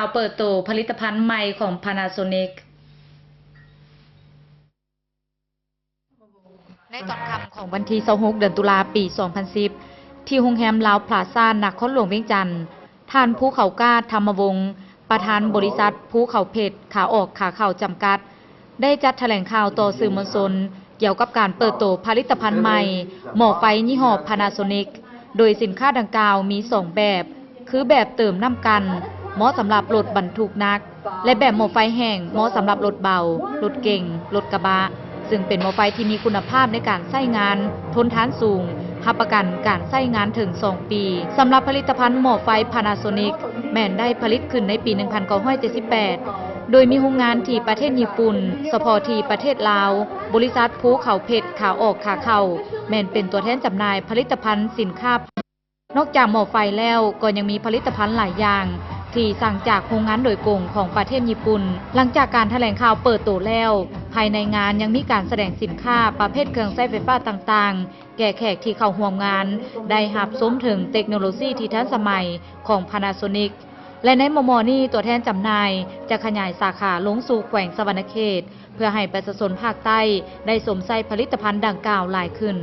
າວເປີດໂຕຜະລິດຕະພັນໃໝ່ຂອງ Panasonic. ໃນຕອນຄ່ຳຂອງວັນທີຊາວຫົກ ເດືອນຕຸລາ ປີສອງພັນສິບ ທີ່ໂຮງແຮມລາວພລາຊາ ນະຄອນຫຼວງວຽງຈັນ, ທ່ານ ພູເຂົາກ້າ ທຳມະວົງ ປະທານບໍລິສັດພູເຂົາເພັດ ຂາອອກຂາເຂົ້າ ຈຳກັດ ໄດ້ຈັດຖະແຫຼງຂ່າວຕໍ່ສື່ມວນຊົນ ກ່ຽວກັບການເປີດໂຕຜະລິດຕະພັນໃໝ່ ໝໍ້ໄຟຍີ່ຫໍ້ Panasonic ໂດຍສິນຄ້າດັ່ງກ່າວມີສອງແບບ ຄືແບບເຕີມນ້ຳກັນ ເໝາະສຳລັບລົດບັນທຸກໜັກ ແລະ ແບບໝໍ້ໄຟແຫ້ງ ເໝາະສຳລັບລົດເບົາ, ລົດເກັງ, ລົດກະບະ, ຊຶ່ງເປັນໝໍ້ໄຟທີ່ມີຄຸນນະພາບໃນການໃຊ້ງານ, ທົນທານສູງ, ຮັບປະກັນການໃຊ້ງານເຖິງສອງປີ. ສຳລັບຜະລິດຕະພັນໝໍ້ໄຟ Panasonic ແມ່ນໄດ້ຜະລິດຂຶ້ນໃນປີໜຶ່ງພັນເກົ້າຮ້ອຍເຈັດສິບແປດ ໂດຍມີໂຮງງານທີ່ປະເທດຍີ່ປຸ່ນ, ສະເພາະທີ່ປະເທດລາວ, ບໍລິສັດພູເຂົາເພັດ ຂາອອກຂາເຂົ້າ ແມ່ນເປັນຕົວແທນຈຳໜ່າຍຜະລິດຕະພັນສິນຄ້າ. ນອກຈາກໝໍ້ໄຟແລ້ວ ກໍຍັງມີຜະລິດຕະພັນຫຼາຍຢ່າງທີ່ສັ່ງຈາກໂຮງງານໂດຍກົງຂອງປະເທດຍີ່ປຸ່ນ. ຫຼັງຈາກການຖະແຫຼງຂ່າວເປີດໂຕແລ້ວ, ພາຍໃນງານຍັງມີການສະແດງສິນຄ້າປະເພດເຄື່ອງໃຊ້ໄຟຟ້າຕ່າງໆ ແກ່ແຂກທີ່ເຂົ້າຮ່ວມງານ ໄດ້ຮັບຊົມເຖິງເຕັກໂນໂລຊີທີ່ທັນສະໄໝຂອງ Panasonic ແລະ ໃນມໍ່ໆນີ້ ຕົວແທນຈຳໜ່າຍຈະຂະຫຍາຍສາຂາລົງສູ່ແຂວງສະຫວັນນະເຂດ ເພື່ອໃຫ້ປະຊາຊົນພາກໃຕ້ໄດ້ຊົມໃຊ້ຜະລິດຕະພັນດັ່ງກ່າວຫຼາຍຂຶ້ນ.